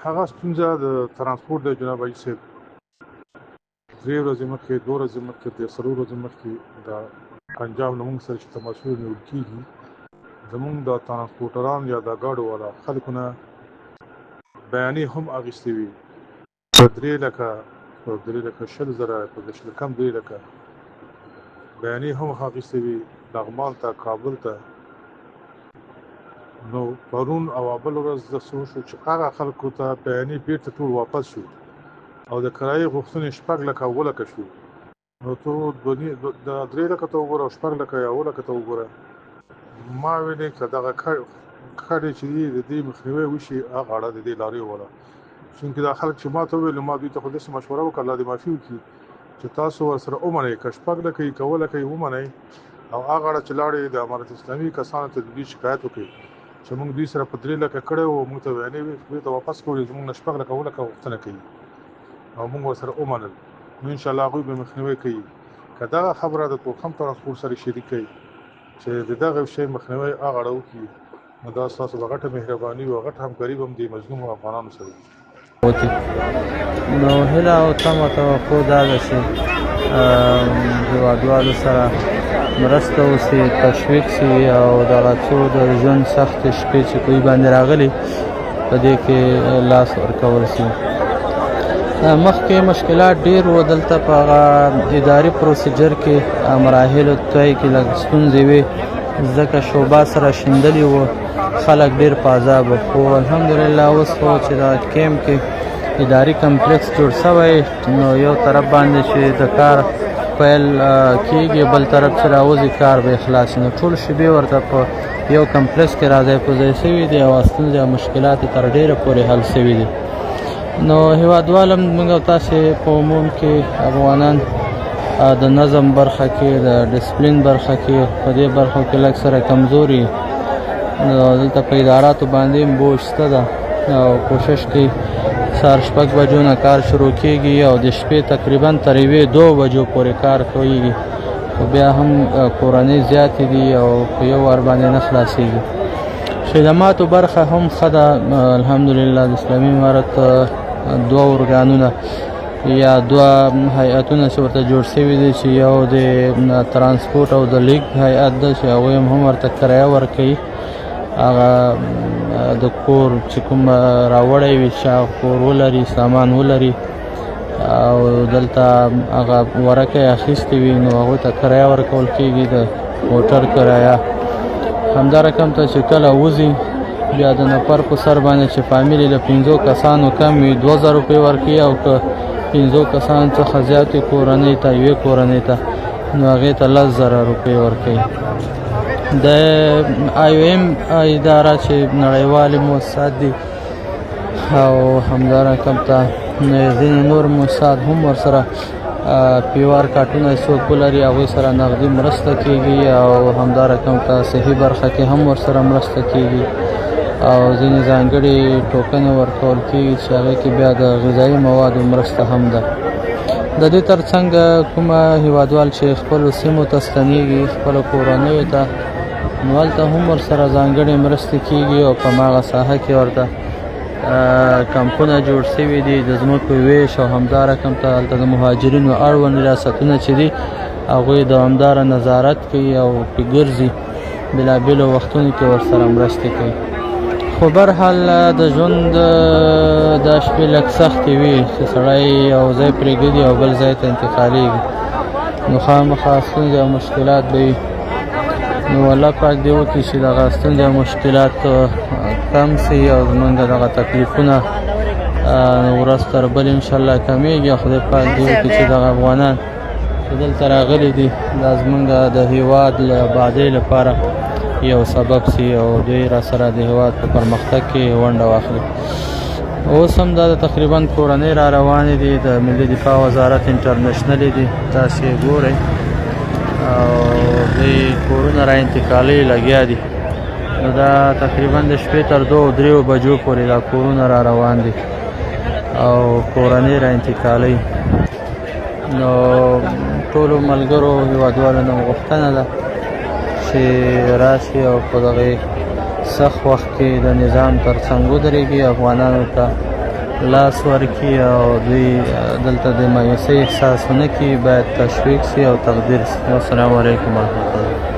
هغه ستونزه د ترانسپورت د جناب حاجي صاحب درې ورځې مخکې، دوه ورځې مخکې، د څلور ورځې مخکې د پنجاب له موږ سره چې تماسونه نیول کېږي، زمونږ د ترانسپورټران یا د ګاډو والا خلکو نه بیانې هم اخیستې وي، په درې لکه، په درې لکه شل زره، په شل کم درې لکه بیانې هم اخیستې وي لغمان ته، کابل ته. نو پرون او بل ورځ داسې وشو چې هغه خلکو ته بیانې بیرته ټول واپس شو او د کرایې غوښتنې شپږ لکه اووه لکه شو. نو ته د درې لکه ته وګوره او شپږ لکه یا اووه لکه ته وګوره. ما ویلې که دغه کډې چې دي د دې مخنیوی وشي، هغه اړه د دې لاریو والا، چونکې دا خلک چې ما ته وویل، ما دوی ته خو داسې مشوره وکړه، الله دې معافي وکړي، چې تاسو ورسره ومنئ، که شپږ لکه یې که اووه لکه یې ومنئ، او هغه اړه چې لاړې د امارت اسلامي کسانو ته د دوی شکایت وکړي چې موږ دوی سره په درې لکه کړی وو، موږ ته ویانې بیرته واپس کولې، زموږ نه شپږ لکه اووه لکه غوښتنه کوي او موږ ورسره ومنل، نو انشاءالله هغوی به مخنیوی کوي. که دغه خبره د تورخم ترانسپورت سره شریک کړئ چې د دغه شی مخنیوی هغه اړه وکړي، نو دا ستاسو به غټه مهرباني او غټه همکاري به هم د مظلومو افغانانو سره وي. نو هیله او تمه توقع دا ده چې هېوادوالو سره مرسته وسي، تشویق سي او دغه څو د ژوند سختې شپې چې کوی باندې راغلي په دې کې لاس ورکول سي. مخکې مشکلات ډېر وو، دلته په هغه اداري پروسیجر کې مراحلو طی کې لږ ستونزې وې، ځکه شعبه سره شیندلي وو، خلک ډېر په عذاب وو. خو الحمدلله اوس خو چې دا کیمپ کې اداري کمپلیکس جوړ شوی، نو یو طرف باندې چې د کار پیل کیږي، بل طرف چې راوځي کار به خلاص، نو ټول شیبې ورته په یو کمپلیکس کې راځای په ځای شوي دي او ستونزې او مشکلات تر ډېره پورې حل شوي دي. نو هیوادوال هم موږ او تاسې په عموم کې افغانان د نظم برخه کې، د ډسپلین برخه کې، په دې برخو کې لږ سره کمزوري. نو دلته په اداراتو باندې هم بوج شته ده او کوشش کوي سهار 6 بجو نه کار شروع کیږي او د شپې تقریبا تر یوې دوه بجو پورې کار کوي، خو بیا هم کورنۍ زیاتې دي او په یو وار باندې نه خلاصیږي. خدماتو برخه هم ښه ده الحمدلله. د اسلامي امارت دوه ارګانونه یا دوه هیئتونه چې ورته جوړ شوي دي، چې یو د ترانسپورت او د لیږد هیئت ده چې هغوی هم ورته کرایه ورکوي، هغه د کور چې کوم راوړی وي، چې هغه کور ولري، سامان ولري او دلته هغه ورکه یې اخیستې وي، نو هغوی ته کرایه ورکول کېږي، د موټر کرایه. همدا رقم ته چې کله وځي بیا د نفر په سر باندې چې فامیلي له 5 کسانو کم وي 2000 روپۍ ورکوي، او که 5 کسانو څخه زیاتې کورنۍ ته، یوې کورنۍ ته، نو هغې ته 10,000 روپۍ ورکوي. د آی او ایم اداره چې نړیوالې موسسات دي او همدا رقم ته ځینې نور موسسات هم ورسره پیوار کارتونه څوک ولري هغوی سره نغدي مرسته کیږي، او همدا رقم ته صحي برخه کې هم ورسره مرسته کیږي، او ځینې ځانګړي ټوکنې ورکول کیږي چې هغې کې بیا د غذایي موادو مرسته هم ده. د دې ترڅنګ کومه هیوادوال چې خپلو سیمو ته ستنیږي، خپلو کورنیو ته، نو هلته هم ورسره ځانګړې مرستې کیږي او په هماغه ساحه کې ورته کمپونه جوړ شوي دي د ځمکو ویش، او همدا رقم ته هلته د مهاجرینو اړوند ریاستونه چې دي هغوی دوامداره نظارت کوي او پرې ګرځي، بېلابېلو وختونو کې ورسره مرستې کوي. خو بهرحال د ژوند دا شپې لږ سختې وي چې سړی یو ځای پرېږدي او بل ځای ته انتقالېږي، نو خامخا ستونزې او مشکلات به وي. نو الله پاک دې وکړي چې دغه ستونزې او مشکلات کم سي او زمونږ دغه تکلیفونه ورځ تر بلې انشاءالله کمېږي. خدای پاک دې وکړي چې دغه افغانان چې دلته راغلي دي دا زمونږ د هیواد له آبادۍ لپاره یو سبب سي او دوی را سره د هیواد په پرمختګ کې ونډه واخلي. اوس هم دا تقریبا کورنۍ را روانې دي، د ملي دفاع وزارت انټرنشنلې دي، تاسې یې ګورئ، او دوی کورونه را انتقالوي لګیا دي. نو دا تقریبا د شپې تر 2-3 بجو پورې دا کورونه را روان دي او کورنۍ را انتقالوي. نو ټولو ملګرو هیوادوالو نه غوښتنه ده چې راشي او په دغې سخت وخت کې د نظام تر څنګ ودرېږي، افغانانو ته لاس ورکړي او دوی دلته د مایوسۍ احساس ونه کړي، باید تشویق سي او تقدیر سي. والسلام علیکم ورحمت الله.